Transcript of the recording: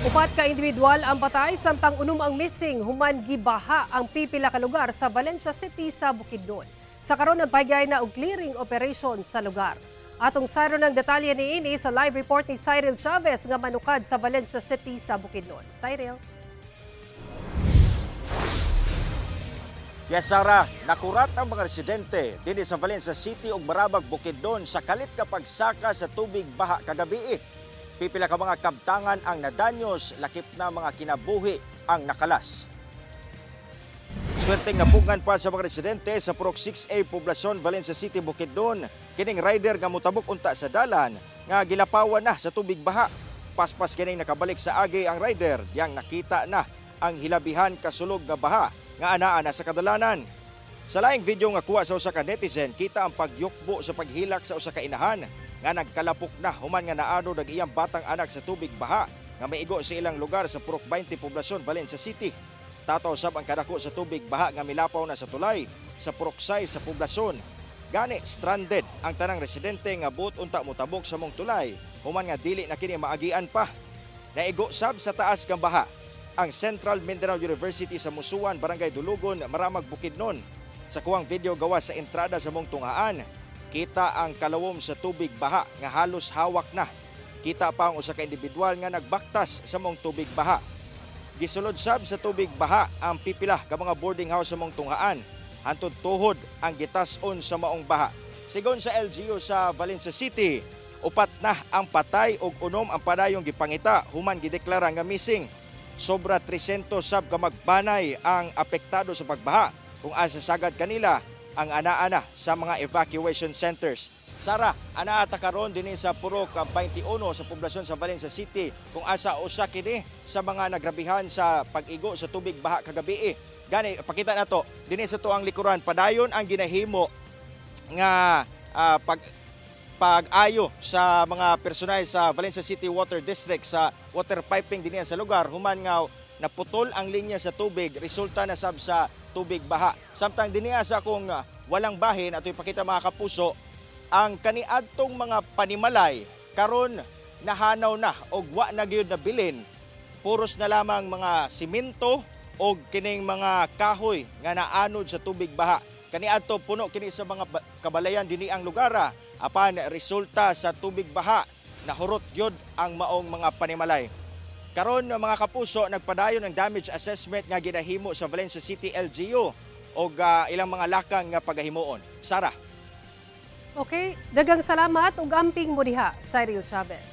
Upat ka individual ang patay samtang 6 ang missing human gibaha ang pipila ka lugar sa Valencia City sa Bukidnon. Sa karon nagpahigay na og clearing operation sa lugar. Atong sayron ng detalye niini sa live report ni Cyril Chavez nga manukad sa Valencia City sa Bukidnon. Cyril. Yes, Sarah, nakurat ang mga residente dinhi sa Valencia City ug Marabag, Bukidnon sa kalit ka pagsaka sa tubig baha kagabi. Pipila ka mga kabtangan ang nadanyos, lakip na mga kinabuhi ang nakalas. Swerteng napugngan pa sa mga residente sa Purok 6A, Poblasyon, Valencia City, Bukidnon, kining rider nga motabok unta sa dalan nga gilapawan na sa tubig baha. Paspas kining nakabalik sa agi ang rider, diyang nakita na ang hilabihan kasulog nga baha nga anaa na sa kadalanan. Sa laing video nga kuha sa usa ka netizen, kita ang pagyukbo sa paghilak sa usa ka inahan nga nagkalapok na human nga naanod ang iyang batang anak sa tubig baha nga maigo sa ilang lugar sa Purok 20, Poblasyon, Valencia City. Tataw sab ang kadako sa tubig baha nga milapaw na sa tulay sa Purok 6 sa poblasyon. Gani stranded ang tanang residente nga buot unta motabok sa mong tulay human nga dili na kini maagian pa. Naigo sab sa taas nga baha ang Central Mindanao University sa Musuan, Barangay Dulugon, Maramag, Bukidnon. Sa kuwang video gawa sa entrada sa mong tungaan, kita ang kalawom sa tubig baha nga halos hawak na. Kita pa ang usa ka individual nga nagbaktas sa mong tubig baha. Gisulod sab sa tubig baha ang pipila ka mga boarding house sa mong tungaan. Hantod tuhod ang gitas-on sa maong baha. Sigon sa LGU sa Valencia City, 4 na ang patay ug 6 ang padayong gipangita human gideklara nga missing. Sobra 300 sab ka magbanay ang apektado sa pagbaha kung asa sagad kanila ang ana-ana sa mga evacuation centers. Sara, anaa ta karon dinhi sa Purok 21 sa poblasyon sa Valencia City kung asa usa kini sa mga nagrabihan sa pag-igo sa tubig baha kagabi. Gani pakita nato dinhi sa tuang likuran, padayon ang ginahimo nga pag-ayo sa mga personal sa Valencia City Water District sa water piping dinhi sa lugar human nga naputol ang linya sa tubig resulta na sab sa tubig baha. Samtang dinhi sa akong walang bahin ato ipakita mga kapuso ang kaniadtong mga panimalay karon nahanaw na og wa na gyud nabilin, puros na lamang mga simento og kining mga kahoy nga naanod sa tubig baha. Kaniadto puno kini sa mga kabalayan dinhi ang lugar, apan resulta sa tubig baha nahurot gyud ang maong mga panimalay. Karon mga kapuso, nagpadayon ang damage assessment nga ginahimo sa Valencia City LGU og ilang mga lakang nga pagahimuon. Sara. Okay, daghang salamat ug amping mo diha, Cyril Chavez.